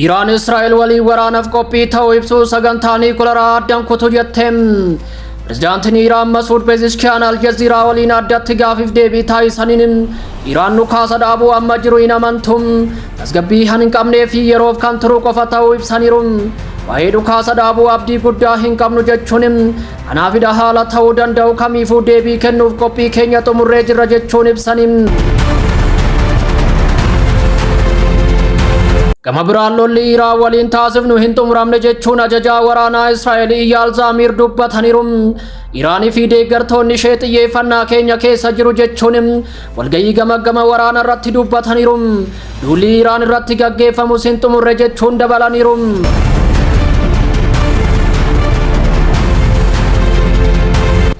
Iraan Israa'el waliin waraanaaf qophii ta'uu ibsuu sagantaa niikularaa addaan kutu jette. Pirezidaantiin Iraan Masuud Pezeshkiyaan Aljaziiraa waliin addatti gaafiif deebii taasisaniin Iraan dhukaasa dhaabuu amma jiru hin amantu, tasgabbii kan hin qabnee fi yeroof kan turu qofa ta'uu ibsaniiru. Waa'ee dhukaasa dhaabuu abdii guddaa hin qabnu jechuun kanaafidha haala ta'uu danda'u kamiifuu deebii kennuuf qophii keenya xumurree jirra jechuun ibsani. Gama biraan lolli Iraan waliin taasifnu hin xumuramne jechuun ajajaa waraanaa Israa'el Iyyaal Zaamiir dubbataniiru. Iraanii fi deeggartoonni ishee xiyyeeffannaa keenya keessa jiru jechuun walgahii gama gama waraana irratti dubbataniiru. Duulli Iraan irratti gaggeeffamus hin xumurre jechuun dabalaniiru.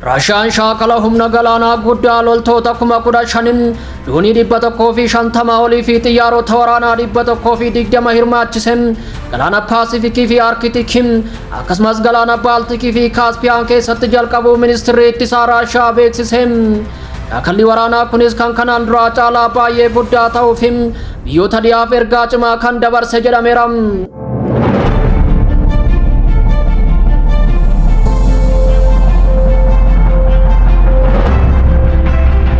Raashiyaan shaakala humna galaanaa guddaa loltoota 15,000, doonii 150 olii fi xiyyaarota waraanaa 120 hirmaachise galaana Paasifikii fi Arkitikii akkasumas galaana Baaltikii fi Kaaspiyaan keessatti jalqabuu ministirri ittisaa Raashiyaa beeksise. Shaakalli waraanaa kunis kan kanaan duraa caalaa baay'ee guddaa ta'uu fi biyyoota dhiyaaf ergaa cimaa kan dabarse jedhameera.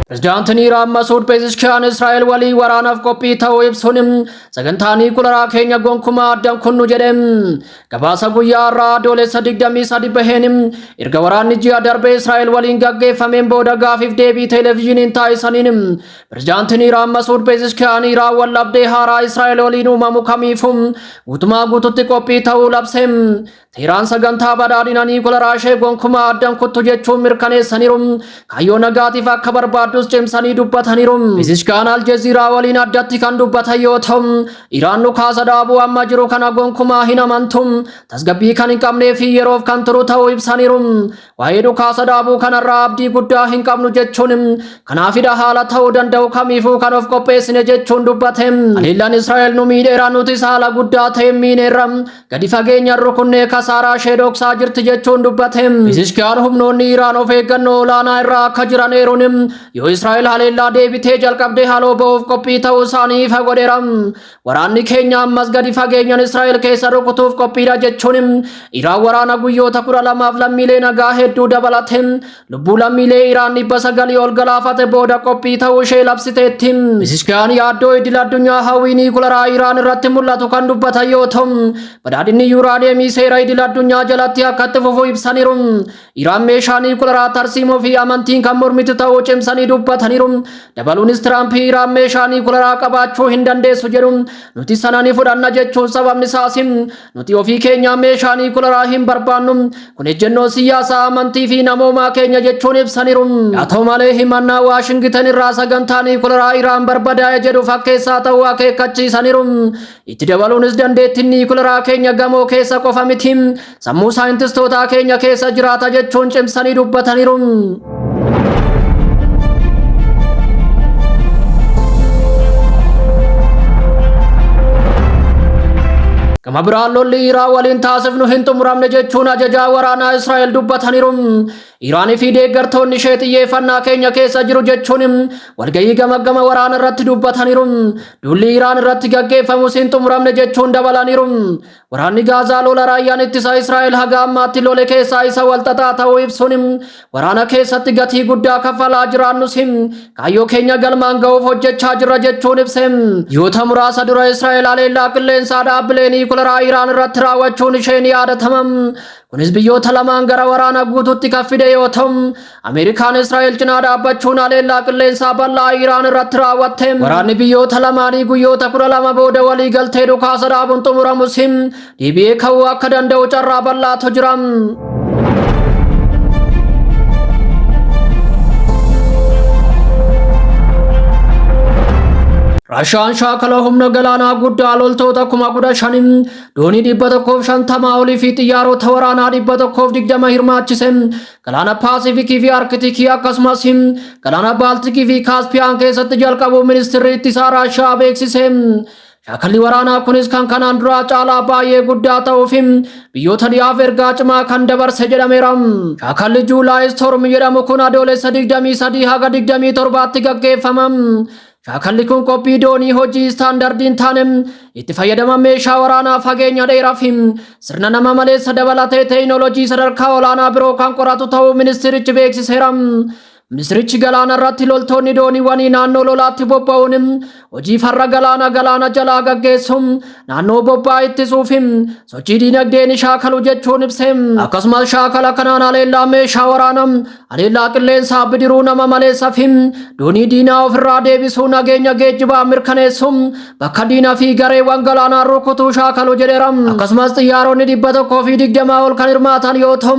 Pirezidaantiin Iraan Masuud Pezeshkiyaan Israa'el waliin waraanaaf qophii ta'uu ibsuun sagantaa niikularaa keenya gonkumaa addan kunnu jedhe. Gabaasa guyyaa har'aa Adoolessa 23 baheen erga waraanni ji'a darbe Israa'el waliin gaggeeffameen booda gaafiif deebii televezyiiniin taasisaniin Pirezidaantiin Iraan Masuud Pezeshkiyaan Iraan waldhabdee haaraa Israa'el waliin uumamu kamiifuu guutumaa guututti qophii ta'uu labse. Teheraan sagantaa badhaadhina niikularaa ishee gonkumaa addan kuttu jechuun mirkaneessaniiru. Kaayyoo nagaatiif akka barbaaddus cimsanii dubbataniiru. Pezeshkiyaan Aljeziiraa waliin addatti kan dubbatan yoo ta'u, Iraan dhukaasa dhaabuu amma jiru kana gonkumaa hin amantu, tasgabbii kan hin qabnee fi yeroof kan turu ta'uu ibsaniiru. Waa'ee dhukaasa dhaabuu kanarraa abdii guddaa hin qabnu jechuun kanaafidha haala ta'uu danda'u kamiifuu kan of qopheessine jechuun dubbate. Haleellaan Israa'el nu miidheera, nutis haala guddaa ta'een miineerra, gadi fageenyaan rukunnee kasaaraa ishee dhoksaa jirti jechuun dubbate. Pezeshkiyaan humnoonni Iraan of eeggannoo olaanaa irraa akka jiran eeruun yoo Israa'el haleellaa deebitee jalqabdee haaloo ba'uuf qophii ta'uu isaanii ifa godheera. Waraanni keenya ammas gadi fageenyaan Israa'el keessa rukutuuf qophiidha jechuun Iraan waraana guyyoota 12f lammiilee nagaa hedduu dabalate lubbuu lammiilee Iraan 900 ol galaafate booda qophii ta'uu ishee labsiteetti. Pezeshkiyaan yaaddoo idil addunyaa hawwii niikularaa Iraan irratti mul'atu kan dubbatan yoo ta'u, badhaadhinni yuuraaniyeemii seera idil addunyaa jalatti akka itti fufu ibsaniiru. Iraan meeshaa niikularaa tarsiimoo fi amantiin kan mormitu ta'uu cimsanii dubbataniiru. Dabaluunis Tiraamp Iraan meeshaa niikularaa qabaachuu hin dandeessu jedhu, nuti sana ni fudhanna jechuun sababni isaas nuti ofii keenyaa meeshaa niikularaa hin barbaannu, kun ejjennoo siyaasaa, amantii fi namoomaa keenya jechuun ibsaniiru. Haa ta'u malee himannaa Waashingitan irraa sagantaa niikularaa Iraan barbadaa'e jedhu fakkeessaa ta'uu akeekkachiisaniiru. Itti dabaluunis dandeettiin niikularaa keenya gamoo keessa qofa miti, sammuu saayintistootaa keenya keessa jiraata jechuun cimsanii dubbataniiru. Gama biraan lolli Iraan waliin taasifnu hin xumuramne jechuun ajajaa waraanaa Israa'el dubbataniiru. Iraanii fi deeggartoonni ishee xiyyeeffannaa keenya keessa jiru jechuun walgahii gama gama waraana irratti dubbataniiru. Duulli Iraan irratti gaggeeffamus hin xumuramne jechuun dabalaniiru. Waraanni Gaazaa lola raayyaan ittisa Israa'el haga ammaatti lole keessaa isa walxaxaa ta'uu ibsuun waraana keessatti gatii guddaa kaffalaa jiraannus kaayyoo keenya galmaan ga'uuf hojjechaa jirra jechuun ibse. Ji'oota muraasa dura Israa'el haleellaa qilleensaa dhaabbilee niikularaa Iraan irratti raawwachuun ishee ni yaadatama. Kunis biyyoota lamaan gara waraana guutuutti kan fide yoo ta'u, Ameerikaan Israa'el cinaa dhaabbachuun haleellaa qilleensaa bal'aa Iraan irratti raawwatte. Waraanni biyyoota lamaanii guyyoota 12 booda walii galtee dhukaasa dhaabuun xumuramus deebi'ee ka'uu akka danda'u carraa bal'aatu jira. Raashiyaan shaakala humna galaanaa guddaa loltoota 15,000, doonii 150 olii fi xiyyaarota waraanaa 120 hirmaachise galaana Paasifikii fi Arkitikii akkasumas galaana Baaltikii fi Kaaspiyaan keessatti jalqabuu ministirri ittisaa Raashiyaa beeksise. Shaakalli waraanaa kunis kan kanaan duraa caalaa baay'ee guddaa ta'uu fi biyyoota dhiyaaf ergaa cimaa kan dabarse jedhameera. Shaakalli Juulaay Storm jedhamu kun Adoolessa 23 haga 27tti gaggeeffama. Shaakalli kun qophii doonii hojii istaandardii hin taane, itti fayyadama meeshaa waraanaa fageenya dheeraa fi sirna nama maleessa dabalatee teekinooloojii sadarkaa olaanaa biroo kan qoratu ta'uu ministirichi beeksiseera. Ministirichi galaana irratti loltoonni dooniiwwanii naannoo lolaatti bobba'uun hojii farra galaana galaana jalaa gaggeessuun, naannoo bobba'aa ittisuu fi sochii diinagdee ni shaakalu jechuun ibse. Akkasumas shaakala kanaan haleellaa meeshaa waraanaa, haleellaa qilleensaa, bidiruu nama maleessa fi doonii diinaa ofirraa deebisuu, nageenya geejjibaa mirkaneessuun, bakka diinaa fi gareewwan galaanaa rukutuu shaakalu jedheera. Akkasumas xiyyaaronni 120 ol kan hirmaatan yoo ta'u,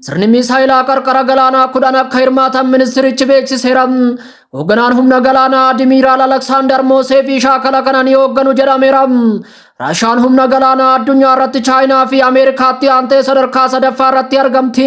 sirni misaayilaa qarqara galaanaa 10 akka hirmaatan ministirichi beeksiseera. Hoogganaan humna galaanaa Admiiraal Aleksaandar Moosee fi shaakala kana ni hoogganu jedhameera. Raashaan humna galaanaa addunyaa irratti Chaayinaa fi Ameerikaatti aantee sadarkaa sadaffaa irratti argamti.